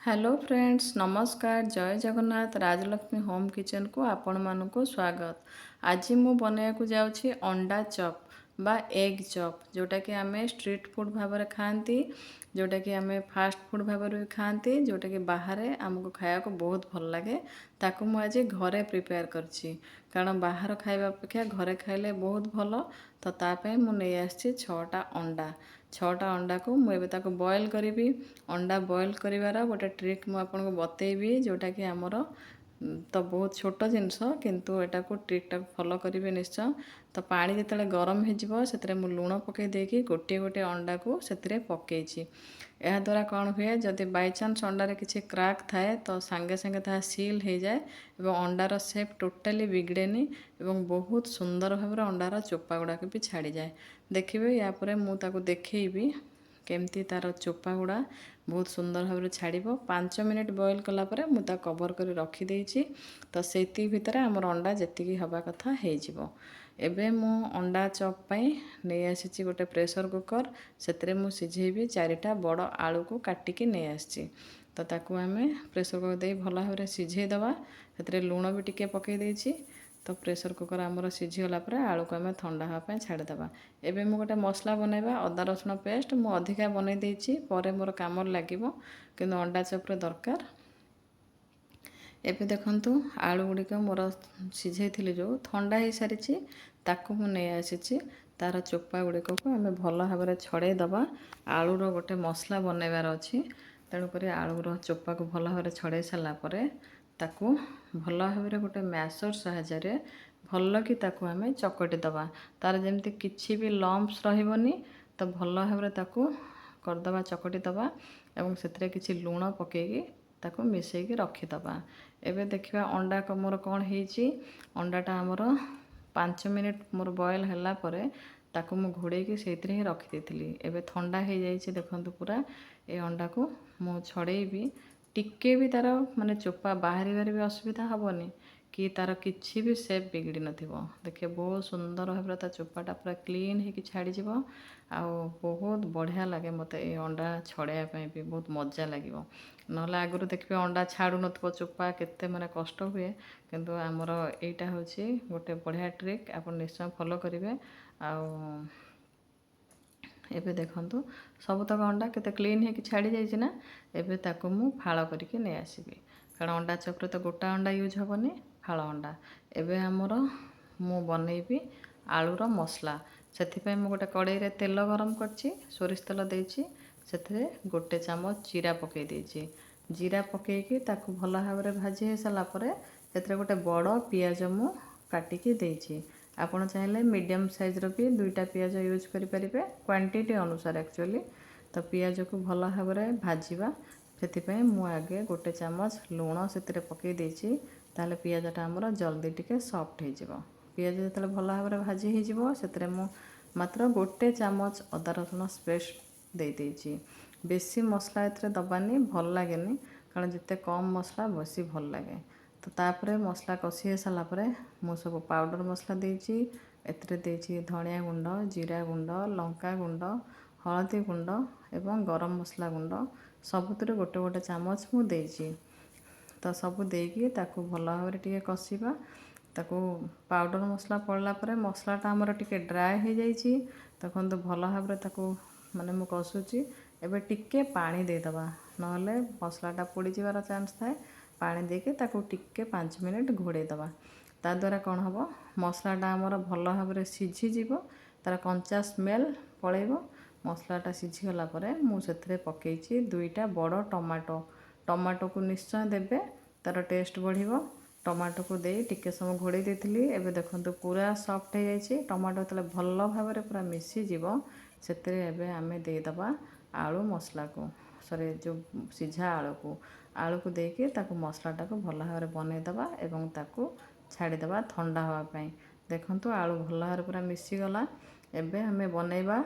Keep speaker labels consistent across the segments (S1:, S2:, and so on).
S1: Hello friends, ନମସ୍କାର, ଜୟ Jagannath. Rajalakshmi home କିଚେନ୍କୁ ଆପଣମାନଙ୍କୁ ସ୍ୱାଗତ। ଆଜି ମୁଁ ବନାଇବାକୁ ଯାଉଛି ଅଣ୍ଡା ଚପ୍ ବା ଏଗ୍ ଚପ୍, ଯେଉଁଟାକି ଆମେ ଷ୍ଟ୍ରିଟ୍ ଫୁଡ଼୍ ଭାବରେ ଖାଆନ୍ତି, ଯେଉଁଟାକି ଆମେ ଫାଷ୍ଟ ଫୁଡ଼୍ ଭାବରେ ବି ଖାଆନ୍ତି, ଯେଉଁଟାକି ବାହାରେ ଆମକୁ ଖାଇବାକୁ ବହୁତ ଭଲ ଲାଗେ। ତାକୁ ମୁଁ ଆଜି ଘରେ ପ୍ରିପେୟାର କରିଛି, କାରଣ ବାହାର ଖାଇବା ଅପେକ୍ଷା ଘରେ ଖାଇଲେ ବହୁତ ଭଲ। ତ ତା ପାଇଁ ମୁଁ ନେଇ ଆସିଛି ଛଅଟା ଅଣ୍ଡା। ଛଅଟା ଅଣ୍ଡାକୁ ମୁଁ ଏବେ ତାକୁ ବଏଲ୍ କରିବି। ଅଣ୍ଡା ବଏଲ୍ କରିବାର ଗୋଟେ ଟ୍ରିକ୍ ମୁଁ ଆପଣଙ୍କୁ ବତେଇବି, ଯେଉଁଟାକି ଆମର ତ ବହୁତ ଛୋଟ ଜିନିଷ, କିନ୍ତୁ ଏଟାକୁ ଟ୍ରିକ୍ଟାକୁ ଫଲୋ କରିବେ ନିଶ୍ଚୟ। ତ ପାଣି ଯେତେବେଳେ ଗରମ ହେଇଯିବ, ସେଥିରେ ମୁଁ ଲୁଣ ପକାଇ ଦେଇକି ଗୋଟିଏ ଗୋଟିଏ ଅଣ୍ଡାକୁ ସେଥିରେ ପକାଇଛି। ଏହାଦ୍ୱାରା କ'ଣ ହୁଏ, ଯଦି ବାଇଚାନ୍ସ ଅଣ୍ଡାରେ କିଛି କ୍ରାକ୍ ଥାଏ, ତ ସାଙ୍ଗେ ସାଙ୍ଗେ ତାହା ସିଲ୍ ହେଇଯାଏ ଏବଂ ଅଣ୍ଡାର ସେପ୍ ଟୋଟାଲି ବିଗିଡ଼େନି ଏବଂ ବହୁତ ସୁନ୍ଦର ଭାବରେ ଅଣ୍ଡାର ଚୋପା ଗୁଡ଼ାକ ବି ଛାଡ଼ିଯାଏ। ଦେଖିବେ, ୟା ପରେ ମୁଁ ତାକୁ ଦେଖେଇବି କେମିତି ତା'ର ଚୋପା ଗୁଡ଼ା ବହୁତ ସୁନ୍ଦର ଭାବରେ ଛାଡ଼ିବ। 5 ମିନିଟ୍ ବଏଲ୍ କଲା ପରେ ମୁଁ ତାକୁ କଭର୍ କରି ରଖିଦେଇଛି। ତ ସେତିକି ଭିତରେ ଆମର ଅଣ୍ଡା ଯେତିକି ହେବା କଥା ହେଇଯିବ। ଏବେ ମୁଁ ଅଣ୍ଡା ଚପ୍ ପାଇଁ ନେଇ ଆସିଛି ଗୋଟେ ପ୍ରେସର୍ କୁକର୍। ସେଥିରେ ମୁଁ ସିଝେଇବି। ଚାରିଟା ବଡ଼ ଆଳୁକୁ କାଟିକି ନେଇ ଆସିଛି। ତ ତାକୁ ଆମେ ପ୍ରେସର୍ କୁକର୍ ଦେଇ ଭଲ ଭାବରେ ସିଝେଇ ଦେବା। ସେଥିରେ ଲୁଣ ବି ଟିକେ ପକାଇ ଦେଇଛି। ତ ପ୍ରେସର୍ କୁକର୍ ଆମର ସିଝିଗଲା ପରେ ଆଳୁକୁ ଆମେ ଥଣ୍ଡା ହେବା ପାଇଁ ଛାଡ଼ିଦେବା। ଏବେ ମୁଁ ଗୋଟେ ମସଲା ବନେଇବା। ଅଦା ରସୁଣ ପେଷ୍ଟ ମୁଁ ଅଧିକା ବନେଇ ଦେଇଛି, ପରେ ମୋର କାମରେ ଲାଗିବ, କିନ୍ତୁ ଅଣ୍ଡା ଚପ୍ରେ ଦରକାର। ଏବେ ଦେଖନ୍ତୁ, ଆଳୁ ଗୁଡ଼ିକ ମୋର ସିଝେଇଥିଲି ଯେଉଁ ଥଣ୍ଡା ହେଇସାରିଛି, ତାକୁ ମୁଁ ନେଇ ଆସିଛି। ତା'ର ଚୋପା ଗୁଡ଼ିକକୁ ଆମେ ଭଲ ଭାବରେ ଛଡ଼େଇ ଦେବା। ଆଳୁର ଗୋଟେ ମସଲା ବନେଇବାର ଅଛି, ତେଣୁକରି ଆଳୁର ଚୋପାକୁ ଭଲ ଭାବରେ ଛଡ଼େଇ ସାରିଲା ପରେ ତାକୁ ଭଲ ଭାବରେ ଗୋଟେ ମ୍ୟାସର୍ ସାହାଯ୍ୟରେ ଭଲ କି ତାକୁ ଆମେ ଚକଟି ଦେବା। ତା'ର ଯେମିତି କିଛି ବି ଲମ୍ପସ୍ ରହିବନି। ତ ଭଲ ଭାବରେ ତାକୁ କରିଦେବା, ଚକଟି ଦେବା ଏବଂ ସେଥିରେ କିଛି ଲୁଣ ପକାଇକି ତାକୁ ମିଶାଇକି ରଖିଦେବା। ଏବେ ଦେଖିବା ଅଣ୍ଡା ମୋର କ'ଣ ହେଇଛି। ଅଣ୍ଡାଟା ଆମର 5 ମିନିଟ୍ ମୋର ବଏଲ୍ ହେଲା ପରେ ତାକୁ ମୁଁ ଘୋଡ଼େଇକି ସେଇଥିରେ ହିଁ ରଖିଦେଇଥିଲି। ଏବେ ଥଣ୍ଡା ହେଇଯାଇଛି। ଦେଖନ୍ତୁ, ପୁରା ଏ ଅଣ୍ଡାକୁ ମୁଁ ଛଡ଼େଇବି। ଟିକେ ବି ତା'ର ମାନେ ଚୋପା ବାହାରିବାରେ ବି ଅସୁବିଧା ହେବନି କି ତା'ର କିଛି ବି ସେପ୍ ବିଗିଡ଼ି ନଥିବ। ଦେଖିବେ, ବହୁତ ସୁନ୍ଦର ଭାବରେ ତା ଚୋପାଟା ପୁରା କ୍ଲିନ୍ ହେଇକି ଛାଡ଼ିଯିବ। ଆଉ ବହୁତ ବଢ଼ିଆ ଲାଗେ ମୋତେ ଏ ଅଣ୍ଡା ଛଡ଼େଇବା ପାଇଁ ବି ବହୁତ ମଜା ଲାଗିବ। ନହେଲେ ଆଗରୁ ଦେଖିବେ, ଅଣ୍ଡା ଛାଡ଼ୁନଥିବ ଚୋପା, କେତେ ମାନେ କଷ୍ଟ ହୁଏ। କିନ୍ତୁ ଆମର ଏଇଟା ହେଉଛି ଗୋଟେ ବଢ଼ିଆ ଟ୍ରିକ୍, ଆପଣ ନିଶ୍ଚୟ ଫଲୋ କରିବେ। ଆଉ ଏବେ ଦେଖନ୍ତୁ, ସବୁତକ ଅଣ୍ଡା କେତେ କ୍ଲିନ୍ ହେଇକି ଛାଡ଼ି ଯାଇଛି ନା? ଏବେ ତାକୁ ମୁଁ ଫାଳ କରିକି ନେଇ ଆସିବି, କାରଣ ଅଣ୍ଡା ଚପ୍ରେ ତ ଗୋଟା ଅଣ୍ଡା ୟୁଜ୍ ହେବନି, ଫାଳ ଅଣ୍ଡା। ଏବେ ଆମର ମୁଁ ବନେଇବି ଆଳୁର ମସଲା। ସେଥିପାଇଁ ମୁଁ ଗୋଟେ କଡ଼େଇରେ ତେଲ ଗରମ କରିଛି, ସୋରିଷ ତେଲ ଦେଇଛି। ସେଥିରେ ଗୋଟେ ଚାମଚ ଜିରା ପକାଇ ଦେଇଛି। ଜିରା ପକାଇକି ତାକୁ ଭଲ ଭାବରେ ଭାଜି ହେଇସାରିଲା ପରେ ସେଥିରେ ଗୋଟେ ବଡ଼ ପିଆଜ ମୁଁ କାଟିକି ଦେଇଛି। ଆପଣ ଚାହିଁଲେ ମିଡ଼ିୟମ୍ ସାଇଜ୍ର ବି ଦୁଇଟା ପିଆଜ ୟୁଜ୍ କରିପାରିବେ, କ୍ୱାଣ୍ଟିଟି ଅନୁସାରେ ଆକ୍ଚୁଆଲି। ତ ପିଆଜକୁ ଭଲ ଭାବରେ ଭାଜିବା। ସେଥିପାଇଁ ମୁଁ ଆଗେ ଗୋଟେ ଚାମଚ ଲୁଣ ସେଥିରେ ପକାଇ ଦେଇଛି, ତାହେଲେ ପିଆଜଟା ଆମର ଜଲ୍ଦି ଟିକେ ସଫ୍ଟ ହେଇଯିବ। ପିଆଜ ଯେତେବେଳେ ଭଲ ଭାବରେ ଭାଜି ହେଇଯିବ, ସେଥିରେ ମୁଁ ମାତ୍ର ଗୋଟେ ଚାମଚ ଅଦା ରସୁଣ ପେଷ୍ଟ ଦେଇଦେଇଛି। ବେଶୀ ମସଲା ଏଥିରେ ଦେବାନି, ଭଲ ଲାଗେନି, କାରଣ ଯେତେ କମ୍ ମସଲା ବେଶୀ ଭଲ ଲାଗେ। ତ ତାପରେ ମସଲା କଷି ହେଇସାରିଲା ପରେ ମୁଁ ସବୁ ପାଉଡ଼ର ମସଲା ଦେଇଛି। ଏଥିରେ ଦେଇଛି ଧନିଆ ଗୁଣ୍ଡ, ଜିରା ଗୁଣ୍ଡ, ଲଙ୍କା ଗୁଣ୍ଡ, ହଳଦୀ ଗୁଣ୍ଡ ଏବଂ ଗରମ ମସଲା ଗୁଣ୍ଡ। ସବୁଥିରୁ ଗୋଟେ ଗୋଟେ ଚାମଚ ମୁଁ ଦେଇଛି। ତ ସବୁ ଦେଇକି ତାକୁ ଭଲ ଭାବରେ ଟିକେ କଷିବା। ତାକୁ ପାଉଡ଼ର ମସଲା ପଡ଼ିଲା ପରେ ମସଲାଟା ଆମର ଟିକେ ଡ୍ରାଏ ହେଇଯାଇଛି। ଦେଖନ୍ତୁ, ଭଲ ଭାବରେ ତାକୁ ମାନେ ମୁଁ କଷୁଛି। ଏବେ ଟିକେ ପାଣି ଦେଇଦେବା, ନହେଲେ ମସଲାଟା ପୋଡ଼ିଯିବାର ଚାନ୍ସ ଥାଏ। ପାଣି ଦେଇକି ତାକୁ ଟିକେ 5 ମିନିଟ୍ ଘୋଡ଼େଇ ଦେବା। ତା ଦ୍ୱାରା କ'ଣ ହେବ, ମସଲାଟା ଆମର ଭଲ ଭାବରେ ସିଝିଯିବ, ତା'ର କଞ୍ଚା ସ୍ମେଲ୍ ପଳେଇବ। ମସଲାଟା ସିଝିଗଲା ପରେ ମୁଁ ସେଥିରେ ପକାଇଛି ଦୁଇଟା ବଡ଼ ଟମାଟୋ। ଟମାଟୋକୁ ନିଶ୍ଚୟ ଦେବେ, ତା'ର ଟେଷ୍ଟ ବଢ଼ିବ। ଟମାଟୋକୁ ଦେଇ ଟିକେ ସମୟ ଘୋଡ଼େଇ ଦେଇଥିଲି। ଏବେ ଦେଖନ୍ତୁ, ପୁରା ସଫ୍ଟ ହେଇଯାଇଛି। ଟମାଟୋ ଯେତେବେଳେ ଭଲ ଭାବରେ ପୁରା ମିଶିଯିବ, ସେଥିରେ ଏବେ ଆମେ ଦେଇଦେବା ଆଳୁ ମସଲାକୁ, ସରି, ଯେଉଁ ସିଝା ଆଳୁକୁ। ଆଳୁକୁ ଦେଇକି ତାକୁ ମସଲାଟାକୁ ଭଲ ଭାବରେ ବନେଇଦେବା ଏବଂ ତାକୁ ଛାଡ଼ିଦେବା ଥଣ୍ଡା ହେବା ପାଇଁ। ଦେଖନ୍ତୁ, ଆଳୁ ଭଲ ଭାବରେ ପୁରା ମିଶିଗଲା। ଏବେ ଆମେ ବନେଇବା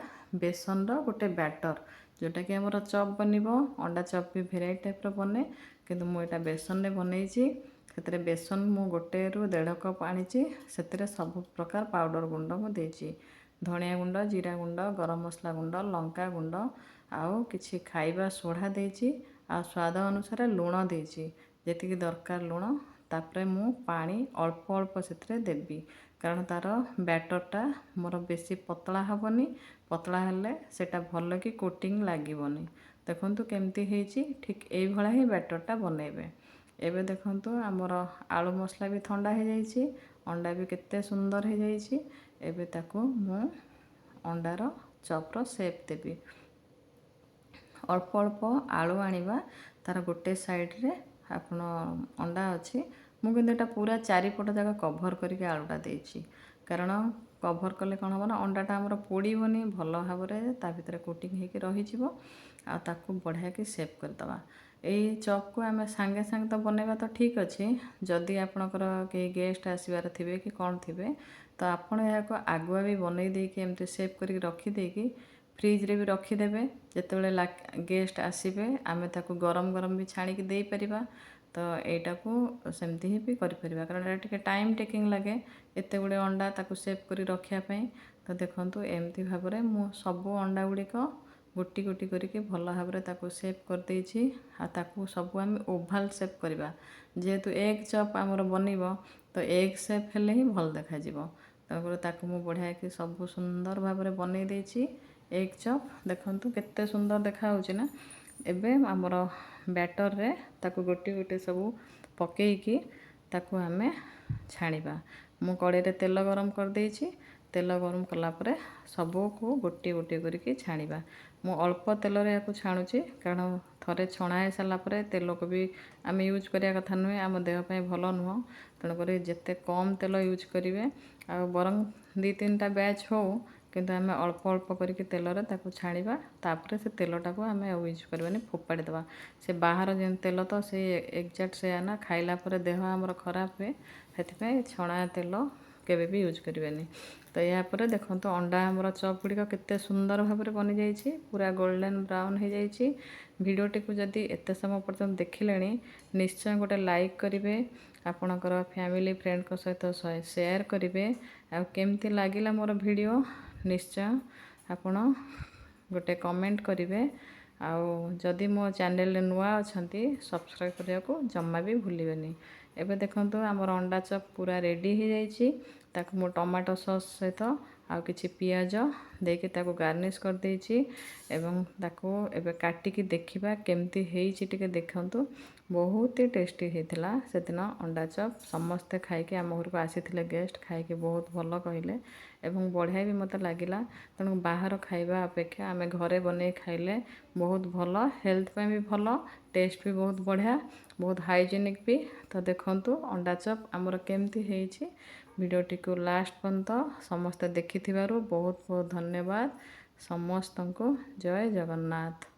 S1: ବେସନର ଗୋଟେ ବ୍ୟାଟର୍, ଯେଉଁଟାକି ଆମର ଚପ୍ ବନିବ। ଅଣ୍ଡା ଚପ୍ ବି ଭେରାଇଟି ଟାଇପ୍ର ବନେ, କିନ୍ତୁ ମୁଁ ଏଇଟା ବେସନରେ ବନେଇଛି। ସେଥିରେ ବେସନ ମୁଁ 1ରୁ 1.5 କପ୍ ଆଣିଛି। ସେଥିରେ ସବୁ ପ୍ରକାର ପାଉଡ଼ର ଗୁଣ୍ଡ ମୁଁ ଦେଇଛି: ଧନିଆ ଗୁଣ୍ଡ, ଜିରା ଗୁଣ୍ଡ, ଗରମ ମସଲା ଗୁଣ୍ଡ, ଲଙ୍କା ଗୁଣ୍ଡ ଆଉ କିଛି ଖାଇବା ସୋଢ଼ା ଦେଇଛି। ଆଉ ସ୍ୱାଦ ଅନୁସାରେ ଲୁଣ ଦେଇଛି, ଯେତିକି ଦରକାର ଲୁଣ। ତାପରେ ମୁଁ ପାଣି ଅଳ୍ପ ଅଳ୍ପ ସେଥିରେ ଦେବି, କାରଣ ତା'ର ବ୍ୟାଟରଟା ମୋର ବେଶୀ ପତଳା ହେବନି। ପତଳା ହେଲେ ସେଇଟା ଭଲ କି କୋଟିଂ ଲାଗିବନି। ଦେଖନ୍ତୁ କେମିତି ହେଇଛି, ଠିକ୍ ଏଇଭଳିଆ ହିଁ ବ୍ୟାଟରଟା ବନେଇବେ। ଏବେ ଦେଖନ୍ତୁ, ଆମର ଆଳୁ ମସଲା ବି ଥଣ୍ଡା ହେଇଯାଇଛି, ଅଣ୍ଡା ବି କେତେ ସୁନ୍ଦର ହେଇଯାଇଛି। ଏବେ ତାକୁ ମୁଁ ଅଣ୍ଡାର ଚପ୍ର ସେପ୍ ଦେବି। ଅଳ୍ପ ଅଳ୍ପ ଆଳୁ ଆଣିବା। ତା'ର ଗୋଟେ ସାଇଡ଼୍ରେ ଆପଣ ଅଣ୍ଡା ଅଛି। ମୁଁ କିନ୍ତୁ ଏଇଟା ପୁରା ଚାରିପଟ ଯାକ କଭର୍ କରିକି ଆଳୁଟା ଦେଇଛି, କାରଣ କଭର୍ କଲେ କ'ଣ ହେବ ନା ଅଣ୍ଡାଟା ଆମର ପୋଡ଼ିବନି, ଭଲ ଭାବରେ ତା ଭିତରେ କୋଟିଂ ହେଇକି ରହିଯିବ। ଆଉ ତାକୁ ବଢ଼ିଆକି ସେପ୍ କରିଦେବା। ଏଇ ଚପ୍କୁ ଆମେ ସାଙ୍ଗେ ସାଙ୍ଗେ ତ ବନେଇବା ତ ଠିକ୍ ଅଛି, ଯଦି ଆପଣଙ୍କର କେହି ଗେଷ୍ଟ ଆସିବାର ଥିବେ କି କ'ଣ ଥିବେ, ତ ଆପଣ ଏହାକୁ ଆଗୁଆ ବି ବନେଇ ଦେଇକି, ଏମିତି ସେପ୍ କରିକି ରଖିଦେଇକି ଫ୍ରିଜ୍ରେ ବି ରଖିଦେବେ। ଯେତେବେଳେ ଗେଷ୍ଟ ଆସିବେ, ଆମେ ତାକୁ ଗରମ ଗରମ ବି ଛାଣିକି ଦେଇପାରିବା। ତ ଏଇଟାକୁ ସେମିତି ହିଁ ବି କରିପାରିବା, କାରଣ ଏଇଟା ଟିକେ ଟାଇମ୍ ଟେକିଂ ଲାଗେ, ଏତେ ଗୁଡ଼ିଏ ଅଣ୍ଡା ତାକୁ ସେପ୍ କରି ରଖିବା ପାଇଁ। ତ ଦେଖନ୍ତୁ, ଏମିତି ଭାବରେ ମୁଁ ସବୁ ଅଣ୍ଡା ଗୁଡ଼ିକ ଗୋଟି ଗୋଟି କରିକି ଭଲ ଭାବରେ ତାକୁ ସେପ୍ କରିଦେଇଛି। ଆଉ ତାକୁ ସବୁ ଆମେ ଓଭାଲ୍ ସେପ୍ କରିବା। ଯେହେତୁ ଏଗ୍ ଚପ୍ ଆମର ବନିବ, ତ ଏଗ୍ ସେପ୍ ହେଲେ ହିଁ ଭଲ ଦେଖାଯିବ। ତାପରେ ତାକୁ ମୁଁ ବଢ଼ିଆକି ସବୁ ସୁନ୍ଦର ଭାବରେ ବନେଇ ଦେଇଛି ଏଗ୍ ଚପ୍। ଦେଖନ୍ତୁ, କେତେ ସୁନ୍ଦର ଦେଖାହେଉଛି ନା? ଏବେ ଆମର ବ୍ୟାଟରରେ ତାକୁ ଗୋଟି ଗୋଟି ସବୁ ପକେଇକି ତାକୁ ଆମେ ଛାଣିବା। ମୁଁ କଡ଼େଇରେ ତେଲ ଗରମ କରିଦେଇଛି। ତେଲ ଗରମ କଲା ପରେ ସବୁକୁ ଗୋଟିଏ ଗୋଟିଏ କରିକି ଛାଣିବା। ମୁଁ ଅଳ୍ପ ତେଲରେ ଏହାକୁ ଛାଣୁଛି, କାରଣ ଥରେ ଛଣା ହେଇସାରିଲା ପରେ ତେଲକୁ ବି ଆମେ ୟୁଜ୍ କରିବା କଥା ନୁହେଁ, ଆମ ଦେହ ପାଇଁ ଭଲ ନୁହଁ। ତେଣୁକରି ଯେତେ କମ୍ ତେଲ ୟୁଜ୍ କରିବେ, ଆଉ ବରଂ ଦୁଇ ତିନିଟା ବ୍ୟାଚ୍ ହଉ, କିନ୍ତୁ ଆମେ ଅଳ୍ପ ଅଳ୍ପ କରିକି ତେଲରେ ତାକୁ ଛାଣିବା। ତାପରେ ସେ ତେଲଟାକୁ ଆମେ ଆଉ ୟୁଜ୍ କରିବାନି, ଫୋପାଡ଼ି ଦେବା। ସେ ବାହାର ଯେମିତି ତେଲ ତ ସେ ଏକ୍ଜାକ୍ଟ ସେୟା ନା, ଖାଇଲା ପରେ ଦେହ ଆମର ଖରାପ ହୁଏ। ସେଥିପାଇଁ ଛଣା ତେଲ କେବେ ବି ୟୁଜ୍ କରିବେନି। ତ ଏହାପରେ ଦେଖନ୍ତୁ, ଅଣ୍ଡା ଆମର ଚପ୍ ଗୁଡ଼ିକ କେତେ ସୁନ୍ଦର ଭାବରେ ବନିଯାଇଛି, ପୁରା ଗୋଲ୍ଡେନ୍ ବ୍ରାଉନ୍ ହେଇଯାଇଛି। ଭିଡ଼ିଓଟିକୁ ଯଦି ଏତେ ସମୟ ପର୍ଯ୍ୟନ୍ତ ଦେଖିଲେଣି, ନିଶ୍ଚୟ ଗୋଟେ ଲାଇକ୍ କରିବେ, ଆପଣଙ୍କର ଫ୍ୟାମିଲି ଫ୍ରେଣ୍ଡଙ୍କ ସହିତ ସେୟାର କରିବେ। ଆଉ କେମିତି ଲାଗିଲା ମୋର ଭିଡ଼ିଓ, ନିଶ୍ଚୟ ଆପଣ ଗୋଟେ କମେଣ୍ଟ କରିବେ। ଆଉ ଯଦି ମୋ ଚ୍ୟାନେଲରେ ନୂଆ ଅଛନ୍ତି, ସବସ୍କ୍ରାଇବ୍ କରିବାକୁ ଜମା ବି ଭୁଲିବେନି। ଏବେ ଦେଖନ୍ତୁ, ଆମର ଅଣ୍ଡା ଚପ୍ ପୁରା ରେଡ଼ି ହେଇଯାଇଛି। ତାକୁ ମୁଁ ଟମାଟୋ ସସ୍ ସହିତ ଆଉ କିଛି ପିଆଜ ଦେଇକି ତାକୁ ଗାର୍ନିସ୍ କରିଦେଇଛି ଏବଂ ତାକୁ ଏବେ କାଟିକି ଦେଖିବା କେମିତି ହେଇଛି। ଟିକେ ଦେଖନ୍ତୁ, ବହୁତ ହି ଟେଷ୍ଟି ହେଇଥିଲା ସେଦିନ ଅଣ୍ଡା ଚପ୍। ସମସ୍ତେ ଖାଇକି, ଆମ ଘରକୁ ଆସିଥିଲେ ଗେଷ୍ଟ, ଖାଇକି ବହୁତ ଭଲ କହିଲେ ଏବଂ ବଢ଼ିଆ ବି ମୋତେ ଲାଗିଲା। ତେଣୁ ବାହାର ଖାଇବା ଅପେକ୍ଷା ଆମେ ଘରେ ବନେଇ ଖାଇଲେ ବହୁତ ଭଲ, ହେଲ୍ଥ ପାଇଁ ବି ଭଲ, ଟେଷ୍ଟ ବି ବହୁତ ବଢ଼ିଆ, ବହୁତ ହାଇଜେନିକ୍ ବି। ତ ଦେଖନ୍ତୁ, ଅଣ୍ଡା ଚପ୍ ଆମର କେମିତି ହେଇଛି। ଭିଡ଼ିଓଟିକୁ ଲାଷ୍ଟ ପର୍ଯ୍ୟନ୍ତ ସମସ୍ତେ ଦେଖିଥିବାରୁ ବହୁତ ବହୁତ ଧନ୍ୟବାଦ ସମସ୍ତଙ୍କୁ। ଜୟ ଜଗନ୍ନାଥ।